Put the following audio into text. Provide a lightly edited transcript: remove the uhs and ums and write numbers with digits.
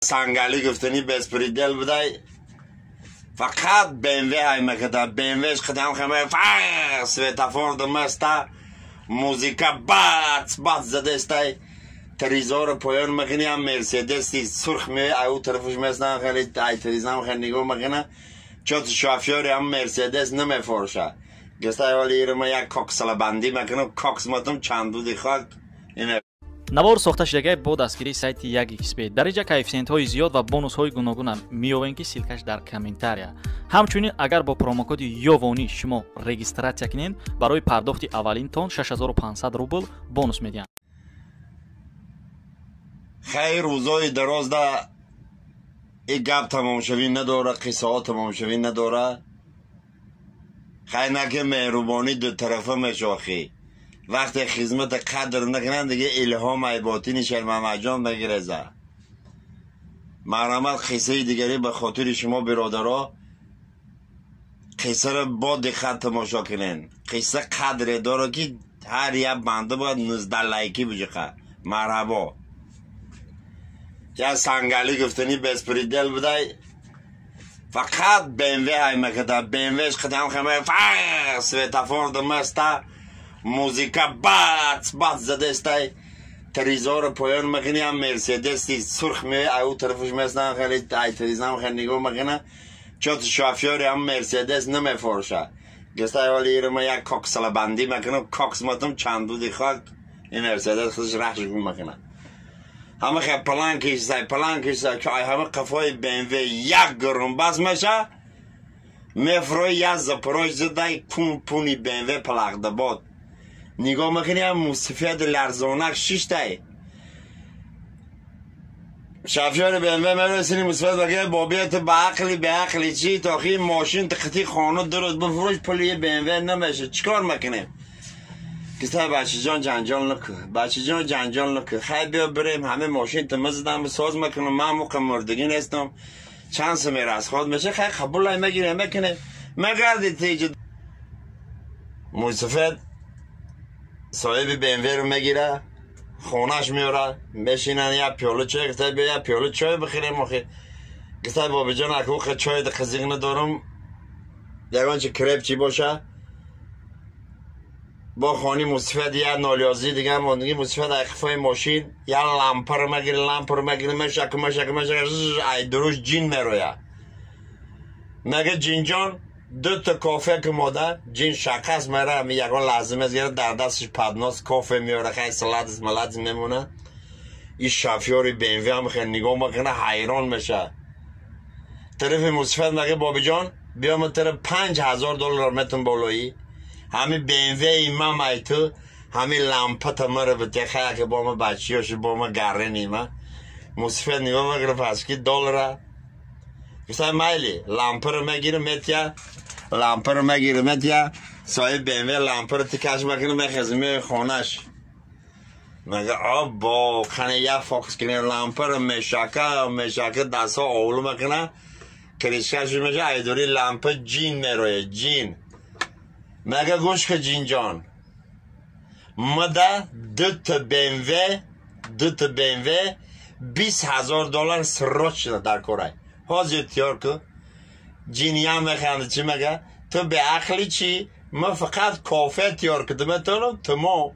Сангалӣ гуфтанӣ беспредел будай, фақат БМВ ҳай мекарда. БМВш қадам хама светофор дамаста, музыка бац бац задестай, тризоро поён мекунӣ, ҳам мерседеси сурх меои, ай ӯ тарафаш местан, хеле ай тризам хеле нигоҳ мекуна, чот шофёри ҳам мерседес намефорша. Гастай ҳоли ирма як коксалабандӣ мекунам, кокс матам чандуди хок. Навор сохта шудагай бо дастгирии сайти 1xb. Дар инҷа коэффисиентҳои зиёд ва бонусҳои гуногунам меёвем, ки ссылка ш дар комментария. Ҳамчунин, агар бо промокоди ёвонӣ шумо регистрация кунед, барои пардохти аввалинтон 6500 рубл бонус медиҳанд. Хайр, рӯзои дарозда и гап тамомшавӣ надора, қиссаҳо тамомшавӣ надора. Хай, наки меҳрубонӣ дутарафа мешохӣ. Вақте хизмата қадр накунанд, диге илҳом айботини Шермамаҷон мегиреза. Марҳамат, қиссаи дигарӣ ба хотири шумо, биродаро. Қиссаро бо диққат тамошо кунен. Қисса қадре дорад, ки ҳар як банда бояд 19 лайкӣ биҷиқа. Марҳабо. Як сангалӣ гуфтанӣ беспредел будай, фақат БМВ ҳай мекарда. БМВш қадам хама светофор дамаста, музыка бац бац задестай, тризоро поён мекунӣ, ҳам мерседеси сурх меои, ай ӯ тарафаш местан, хеле ай тризам хеле нигоҳ мекуна, чот шофёри ҳам мерседес намефорша. Гастай ҳоли ирма як коксалабандӣ мекунам, кокс матам чандуди хок. Ин мерседес худаш рахш гум мекунад. Ҳама хе план кишсай, план кишсай, ки ай ҳама қафои БМВ як гурумбас меша, мефрои, як запорож задай, кун пуни БМВ палағдабод. Нигоҳ мекунӣ, ҳам мусифияти ларзонак шиштай. Шофёри БМВ мерасини мусифият, баге: «Бобия, ту ба ақли беақли чӣ? Тохи мошин тиқити хона дуруст бифурӯш, пули БМВ намеша, чӣ кор мекунем?» Гуфта: «Бачаҷон, ҷанҷол накун, бачаҷон, ҷанҷол накун. Хай, биё бирем, ҳама мошин тама задам, соз мекунам, ман муқа мурдагӣ нестам. Чанд сумер расход меша, хай, қабулай мегирем, мекунем, мегарди тиҷи». Мусифет соҳиби БМВ-ро мегира, хонаш меора, мешинан, як пиёла чой. Гуфта: «Биё, як пиёла чой бихӯрем охи». Гуфта: «Бобиҷон, акуқа чой қизиқ надорам, ягон чи крепче боша». Бо хони мусифат як нолёзӣ дига мондагӣ. Мусифат ай қифои мошин як лампаро мегири, лампаро мегири, мешаку, мешаку, мешаку, ай дуруш ҷин мероя. Мега: «Ҷинҷон, дута кофе ки мода». Ҷин шақас мера, ягон лаҳза мезгира, дар дасташ поднос кофе меора, хай, сладость маладость мемона. И шофёри БМВ ҳам хел нигоҳ мекуна, ҳайрон меша. Тарафи мусифат мега: «Бобиҷон, биё, ма тара 5000 доллар метум болоӣ ҳами БМВи ман, ай ту ҳами лампата мара битехая, ки бо ма бачиёши бо ма гарренима». Мусифат нигоҳ мекуна, пас ки доллара. Гуфта: «Майли». Лампаро мегира, метия, лампаро мегира, метия. Соҳиб БМВ лампаро тикаш мекуна, мехези, меои хонаш. Мега: «Обо, қане, як фокус кунем». Лампаро мешака, мешака, дастҳо овлу мекуна, крышка ш меша, айдори лампа ҷин мероя, ҷин. Мега: «Гӯш ка, ҷинҷон, мада дута БМВ, дута БМВ 20 000 доллар срочно дар корай, ҳозир тиёр ку». Ҷиниям механда. Чӣ мега: «Ту беақли чӣ? Ма фақат кофе тиёр куда метавонам, тамом».